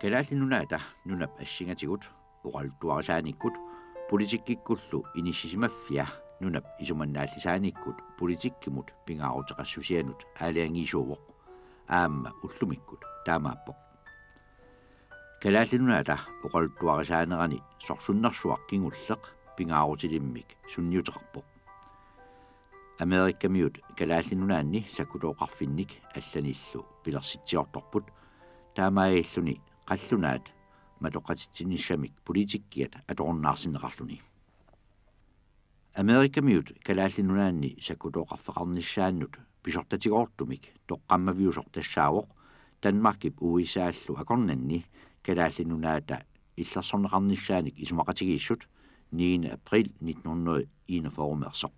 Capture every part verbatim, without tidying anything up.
Kalaallit Nunaata nunap assingatigut oqaluttuarisaanikkut politikkikkullu inissisimaffia nunap isumannaallisaanikkut politikkimut pingaaruteqassusianut aalajangiisuuvoq, aamma ullumikkut taamaappoq. Kalaallit Nunaata oqaluttuarisaanerani sorsunnersuaq kingulleq pingaarutilimmik sunniuteqarpoq. Amerikamiut Kalaallit Nunaanni sakkutooqarfinnik allanillu pilersitsiortorput, taamaalilluni qallunaat matoqatitsinissamik politikkiat atorunnaarsinneqarluni. Amerikamiut Kalaallit Nunaanni sakkutooqarfeqarnissaannut pisortatigoortumik toqqammaviusoq tassaavoq Danmarkip U S A-llu akornanni Kalaallit Nunaata illersorneqarnissaanik isumaqatigiissut niende april nitten hundrede enogfyrre-meersoq.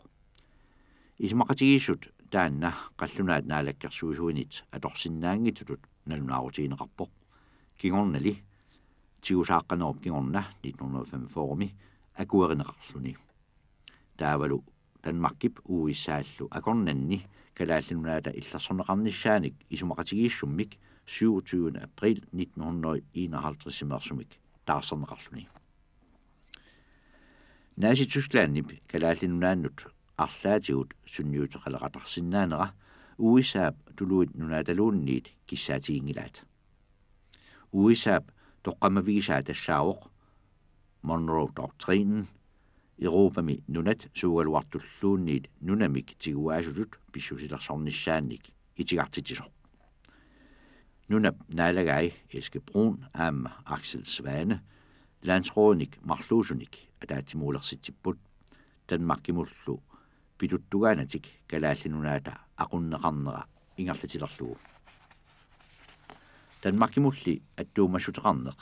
Isumaqatigiissut taanna qallunaat naalakkersuisuinit atorsinnaanngitsutut nalunaarutigineqarpoq. Kingornali tigusaaqqanerup kingorna nitten hundrede femogfyrre-mi akuerineqarluni. Taavalu Danmarkip U S A-llu akornanni Kalaallit Nunaata illersorneqarnissaanik isumaqatigiissummik syvogtyvende april nitten hundrede enoghalvtreds-imeersumik taarserneqarluni. Nazi-Tysklandip Kalaallit Nunaannut arlaatigut sunniuteqaleqatarsinnaanera U S A-p tuluit nunaataluunniit kissaatiginngilaat. U S A-p toqqammavigisaa tassaavoq Monroe-doktrinen, Europami nunat suugaluartulluunniit nunamik tiguaasutut pissusilersornissaannik itigartitsisoq. Nunap naalagai Eske Brun aamma Axel Svane landsrådinik marluusunik ataatsimuulersitsipput, Danmarkimullu pituttugaanatik Kalaallit Nunaata aqunneqarnera ingerlatilerlugu. Danmarkimulli attuumassuteqarneq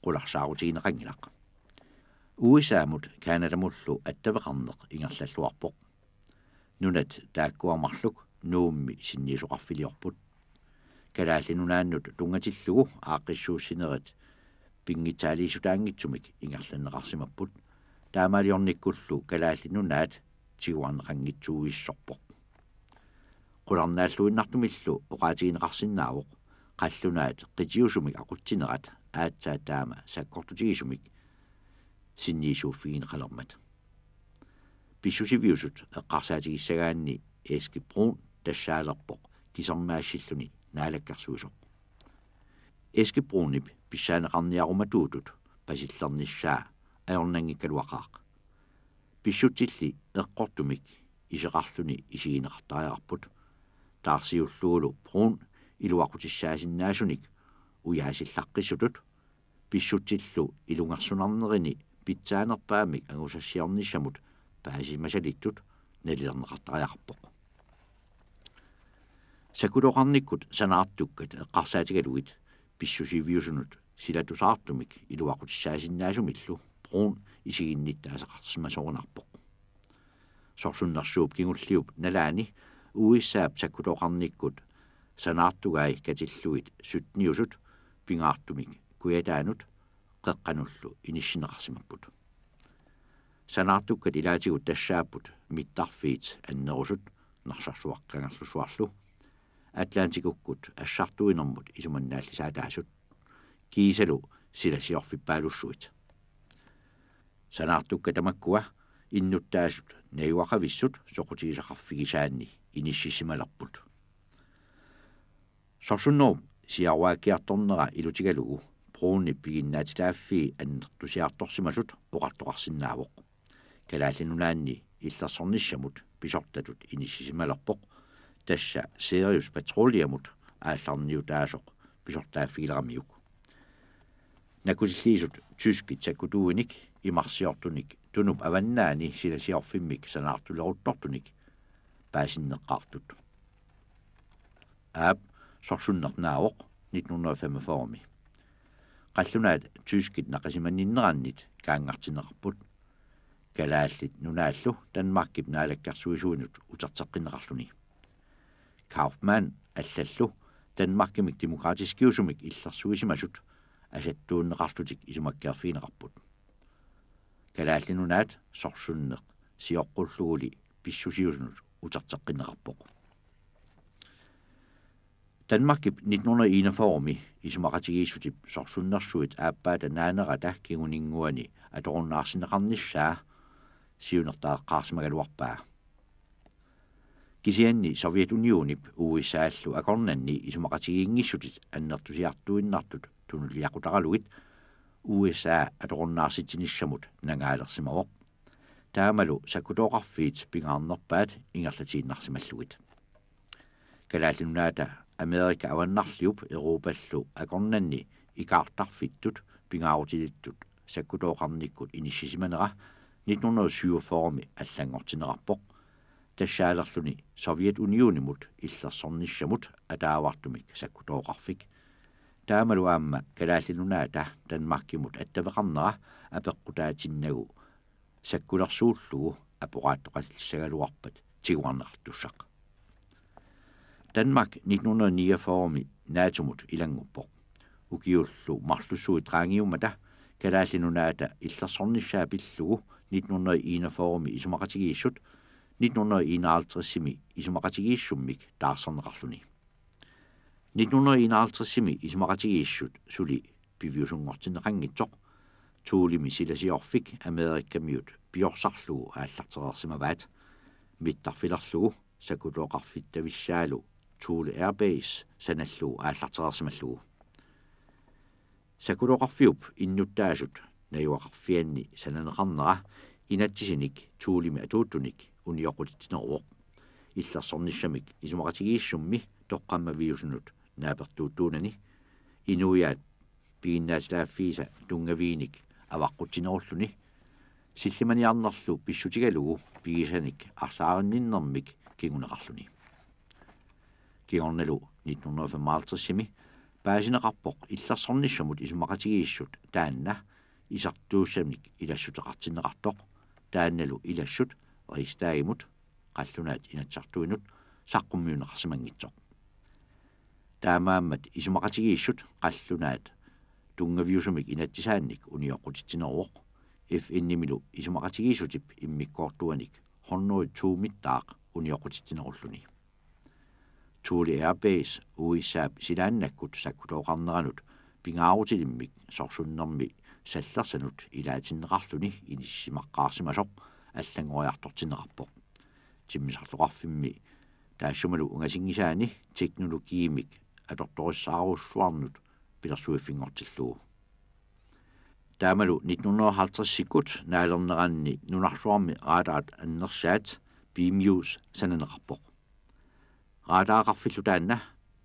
qularsaarutigineqanngilaq. U S A-mut Canadamullu attaveqarneq ingerlalluarpoq. Nunat taakkua marluk Nuummi sinniisoqarfiliorput. Kalaallit Nunaannut tunngatillugu aaqqissuussinerit pinngitsaaliissutaanngitsumik ingerlanneqarsimapput. Taamaaliornikkullu Kalaallit Nunaat tiguarneqanngitsuuissorpoq. Qularnaalluinnartumillu oqaatigineqarsinnaavoq qallunaat qitiusumik aqutsinerat aatsaat taama sakkortutigisumik sinniisuuffigineqalermat. Pissusiviusut eqqarsaatigissagaanni Eske Brun tassaalerpoq kisermaassilluni naalakkersuisoq. Eske Brunip pissaaneqarniarumatuutut pasillernissaa ajornanngikkaluaqaaq. Pissutsilli eqqortumik iseqarluni isigineqartariaqarput. Taarsiullugulu Brun iluaqutissaasinnaasunik ujaasillaqqissutut pissutsillu ilungersunarnerini pitsaanerpaamik angusassiornissamut paasimasalittut nalilerneqartariaqarpoq. Sakkutooqarnikkut sanaartukkat eqqarsaatigalugit pissusiviusunut silatusaartumik iluaqutissaasinnaasumillu Brun isiginnittaasaqarsimasorunarpoq. Sorsunnersuup kingulliup nalaani U S A-p sakkutooqarnikkut sanaartugai katillugit sytteniusut pingaartumik Kujataanut qeqqanullu inissinneqarsimapput. Sanaartukkat ilaatigut tassaapput mittarfiit annerusut Narsarsuaq Kangerlussuarlu, Atlantikukkut assartuinermut isumannaallisaataasut, kiisalu silasiorfippaalussuit. Sanaartukkat tamakkua innuttaasut najugaqavissut soqutigisaqarfigisaanni inissisimalerput. Sorsunnerup siaruaakkiartornera ilutigalugu Brunip piginnaatitaaffii annertusiartorsimasut oqartoqarsinnaavoq. Kalaallit Nunaanni illersornissamut pisortatut inissisimalerpoq, tassa Sirius Patruljemut aallarniutaasoq pisortaaffigileramiuk. Nakkutilliisut tyskit sakkutuuinik imarsiortunik Tunup avannaani silasiorfimmik sanaartuleruttortunik paasinneqqaartut. Aap, sorsunneq naavoq nitten hundrede og femogfyrre-mi. Qallunaat tyskit naqisimanninnerannit kaanngartinneqarput. Kalaallit Nunaallu Danmarkip naalakkersuisuinut uterteqqinneqarluni. Kaufmann allallu Danmarkimik demokratiskiusumik illersuisimasut asattuunneqarlutik isumakkeerfigineqarput. Kalaallit Nunaat sorsunneq sioqqulluguli pissusiusunut uterteqqinneqarpoq. Danmarkip nitten hundrede enogfyrremi isumaqatigiissutip sorsunnersuit aappaata naanerata kinguninnguani atorunnaarsinneqarnissaa siunertariaqarsimagaluarpaa. Kisianni Sovjetunionip U S A-llu akornanni isumaqatigiinngissutit annertusiartuinnartut tunuliaqutaralugit U S A atorunnaarsitsinissannut nangaalersimavoq. Taamalu sakkutooqarfiit pingaarnerpaat ingerlatiinnarsimallugit. Kalaallit Nunaata Amerika Avannarliup Europallu akornanni ikaartarfittut pingaarutilittut sakkutooqarnikkut inissisimanera nitten hundrede syvogfyrremi allanngortinneqarpoq. Tassaalerluni Sovjetunionimut illersornissamut ataavartumik sakkutooqarfik. Taamalu aamma Kalaallit Nunaata Danmarkimut attaveqarnera apeqqutaatinnagu sakkulersuullugu aporaattoqatissagaluarpat tiguarneqartussaq. Danmark nitten hundrede niogfyrremi NATO-mut ilannguppoq. Ukiullu marlussuit qaangiummata Kalaallit Nunaata illersornissaa pillugu nitten hundrede enogfyrremi isumaqatigiissut nitten hundrede enoghalvtredsimi isumaqatigiissummik taarserneqarluni. Nitten hundrede enoghalvtredsimi isumaqatigiissut suli piviusunngortinneqanngitsoq Thuleqarfik silasiorfik Amerikamiut piorsarlugu aallartereersimavaat, mittarfilerlugu sakkutooqarfittavissaalu Thule Air Base sanallugu aallartereersimallugu. Sakkutooqarfiup innuttaasut najugaqarfianni sananeqarnera inatsisinik Thulemi atuuttunik unioqqutitsineruvoq. Illersornissamik isumaqatigiissummi toqqammaviusunut naapertuuttuunani inuiaat piginnaatitaaffiisa tunngaviinik avaqqutsinerulluni sillimaniarnerlu pissutigalugu pigisanik arsaarinninnermik kinguneqarluni. Kingornalu nitten hundrede femoghalvtredsimi paasineqarpoq illersornissamut isumaqatigiissut taanna isertuussanik ilassuteqartinneqartoq, taannalu ilassut Rigsdagimut, qallunaat Inatsisartuinut, saqqummiunneqarsimanngitsoq. Taamaammat isumaqatigiissut qallunaat tunngaviusumik inatsisaannik unioqqutitsineruvoq, F N-imilu isumaqatigiissutip immikkoortuanik hundrede to-mittaaq unioqqutitsinerulluni. Thule Air Base U S A-p silaannakkut sakkutooqarneranut pingaarutilimmik sorsunnermi sallersanut ilaatinneqarluni inissisimaqqaarsimasoq allanngoriartortinneqarpoq. Timmisartoqarfimmi taassumalu ungasinngisaani teknologiimik atortorissaarujussuarnut pilersuiffinngortillugu. Taamalu nitten hundrede halvtredsikkut naalerneranni nunarsuarmi radarit annersaat Beam Us sananeqarpoq. Radaraqarfillu taanna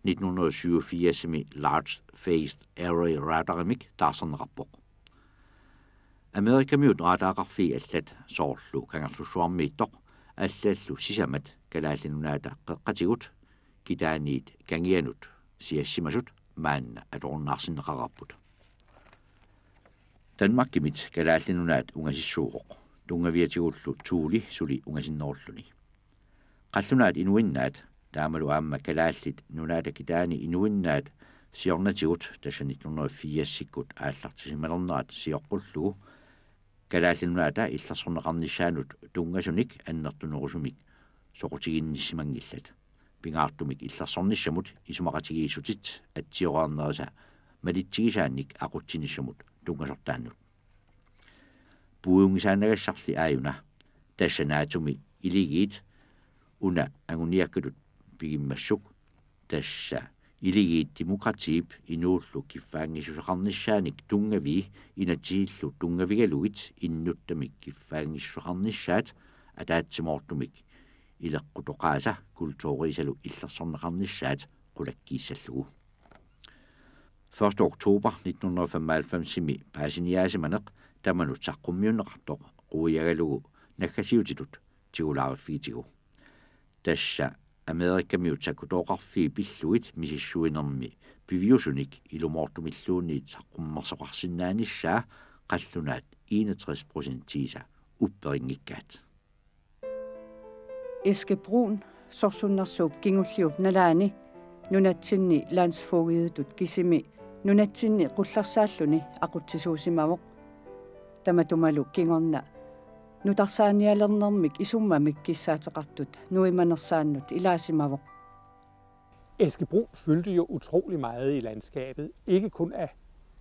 nitten hundrede syvogfirsimi Large Phased Array radarimik taarserneqarpoq. Amerikamiut radaraqarfii allat soorlu Kangerlussuarmiittoq allallu sisamat Kalaallit Nunaata qeqqatigut kitaaniit kangianut siassimasut maanna atorunnaarsinneqareerput. Danmarkimit Kalaallit Nunaat ungasissuuvoq, tunngaviatigullu Thule suli ungasinnerulluni. Qallunaat inuinnaat taamalu aamma Kalaallit Nunaata kitaani inuinnaat siornatigut, tassa nitten hundrede firsikkut aallartisimalernerat sioqqullugu, Kalaallit Nunaata illersorneqarnissaanut tunngasunik annertunerusumik soqutiginnissimanngillat, pingaartumik illersornissamut isumaqatigiissutit atsiorarnerisa malitsigisaannik aqutsinissamut tunngasortaannut. Puiunngisaannagassarli aajuna, tassa NATO-mi iligiit una anguniakkatut pigimmassuk, tassa iligiit demokratiip inuullu kiffaanngissuseqarnissaanik tunngavii inatsisillu tunngavigalugit innuttamik kiffaanngissuseqarnissaat ataatsimoortumik ileqqutoqaasa kulturiisalu illersorneqarnissaat qulakkiissallugu. Første oktober nitten hundrede femoghalvfemsimi paasiniaasimaneq tamanut saqqummiunneqartoq quiagalugu naggasiutitut tigulaariffigitsigu. Tassa Amerikamiut sakkutooqarfii pillugit misissuinermi piviusunik ilumoortumilluunniit saqqummersoqarsinnaanissaa qallunaat enogtres procentiisa upperinngikkaat. Eske Bruun, sorsunnersuup kingulliup nalaani, nunatsinni landsfogeditut kisimi nunatsinni qullersaalluni aqutsisuusimavoq. Tamatumalu kingorna nutarsaanialernermik isummamik kissaateqartut nuimanersaannut ilaasimavoq. Eske Brun fyldte jo utrolig meget i landskabet, ikke kun af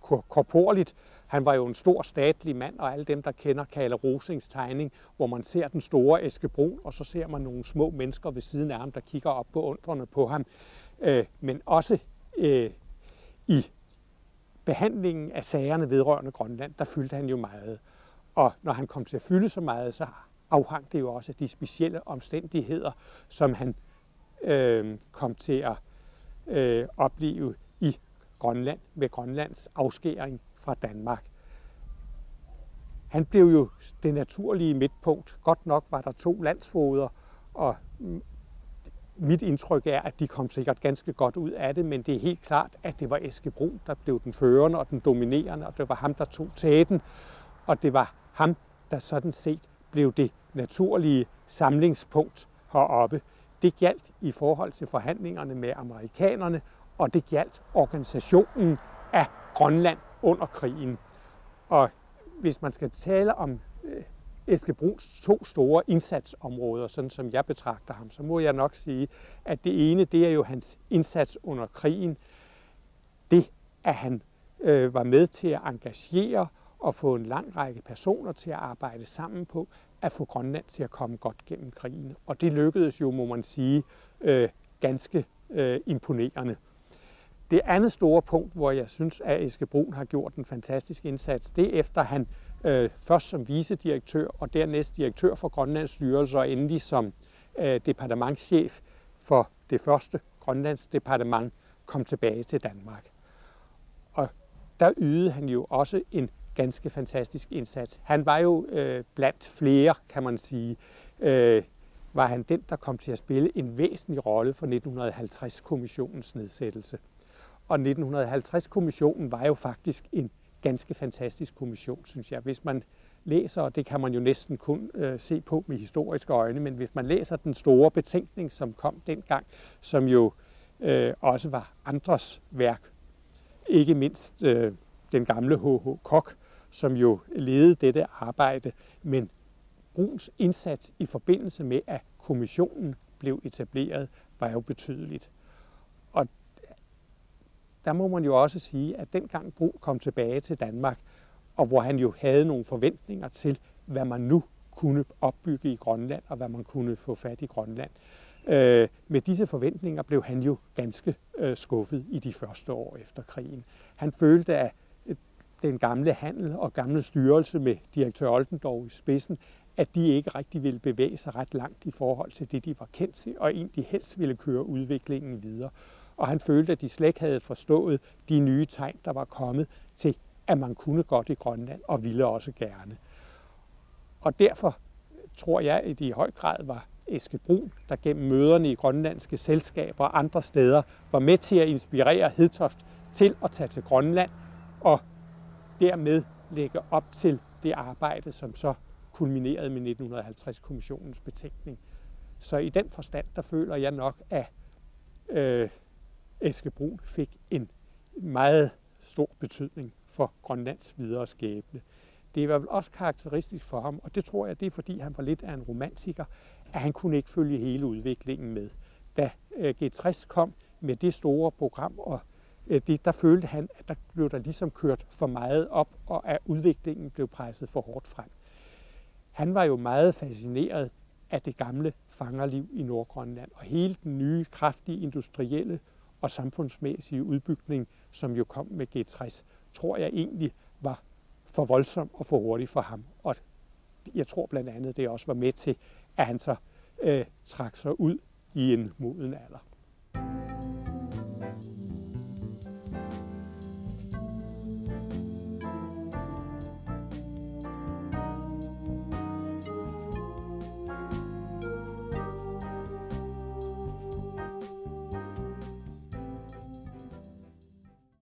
kor- korporligt. Han var jo en stor statlig mand, og alle dem, der kender Kalle Rosings tegning, hvor man ser den store Eske Brun, og så ser man nogle små mennesker ved siden af ham, der kigger op beundrende på ham. Øh, men også øh, i behandlingen af sagerne vedrørende Grønland, der fyldte han jo meget. Og når han kom til at fylde så meget, så afhang det jo også af de specielle omstændigheder, som han øh, kom til at øh, opleve i Grønland med Grønlands afskæring fra Danmark. Han blev jo det naturlige midtpunkt. Godt nok var der to landsfogeder, og mit indtryk er, at de kom sikkert ganske godt ud af det, men det er helt klart, at det var Eske Brun, der blev den førende og den dominerende, og det var ham, der tog tæten, og det var ham, der sådan set blev det naturlige samlingspunkt heroppe. Det gjaldt i forhold til forhandlingerne med amerikanerne, og det gjaldt organisationen af Grønland under krigen. Og hvis man skal tale om øh, Eske Bruns to store indsatsområder, sådan som jeg betragter ham, så må jeg nok sige, at det ene, det er jo hans indsats under krigen. Det, at han øh, var med til at engagere og få en lang række personer til at arbejde sammen på at få Grønland til at komme godt gennem krigen. Og det lykkedes jo, må man sige, øh, ganske øh, imponerende. Det andet store punkt, hvor jeg synes, at Eske Brun har gjort en fantastisk indsats, det er efter han øh, først som vicedirektør og dernæst direktør for Grønlands Styrelse og endelig som øh, departementschef for det første Grønlands departement kom tilbage til Danmark. Og der ydede han jo også en ganske fantastisk indsats. Han var jo øh, blandt flere, kan man sige, øh, var han den, der kom til at spille en væsentlig rolle for nitten hundrede og halvtreds kommissionens nedsættelse. Og nitten hundrede og halvtreds kommissionen var jo faktisk en ganske fantastisk kommission, synes jeg. Hvis man læser, og det kan man jo næsten kun øh, se på med historiske øjne, men hvis man læser den store betænkning, som kom dengang, som jo øh, også var andres værk, ikke mindst øh, den gamle H. H. Koch, som jo ledede dette arbejde, men Bruns indsats i forbindelse med, at kommissionen blev etableret, var jo betydeligt. Og der må man jo også sige, at dengang Brun kom tilbage til Danmark, og hvor han jo havde nogle forventninger til, hvad man nu kunne opbygge i Grønland, og hvad man kunne få fat i Grønland. Øh, med disse forventninger blev han jo ganske øh, skuffet i de første år efter krigen. Han følte, at øh, den gamle handel og gamle styrelse med direktør Oldendorf i spidsen, at de ikke rigtig ville bevæge sig ret langt i forhold til det, de var kendt til, og egentlig helst ville køre udviklingen videre. Og han følte, at de slet ikke havde forstået de nye tegn, der var kommet til, at man kunne godt i Grønland og ville også gerne. Og derfor tror jeg, at det i høj grad var Eske Brun, der gennem møderne i grønlandske selskaber og andre steder var med til at inspirere Hedtoft til at tage til Grønland og dermed lægge op til det arbejde, som så kulminerede med nitten hundrede og halvtreds kommissionens betænkning. Så i den forstand, der føler jeg nok, at øh, Eske Brun fik en meget stor betydning for Grønlands videre skæbne. Det er i hvert fald også karakteristisk for ham, og det tror jeg, det er fordi han var lidt af en romantiker, at han kunne ikke følge hele udviklingen med. Da øh, G tres kom med det store program, og øh, det, der følte han, at der blev der ligesom kørt for meget op, og at udviklingen blev presset for hårdt frem. Han var jo meget fascineret af det gamle fangerliv i Nordgrønland, og hele den nye, kraftige industrielle og samfundsmæssige udbygning, som jo kom med G tres, tror jeg egentlig var for voldsom og for hurtig for ham. Og jeg tror blandt andet, det også var med til, at han så øh, trak sig ud i en moden alder.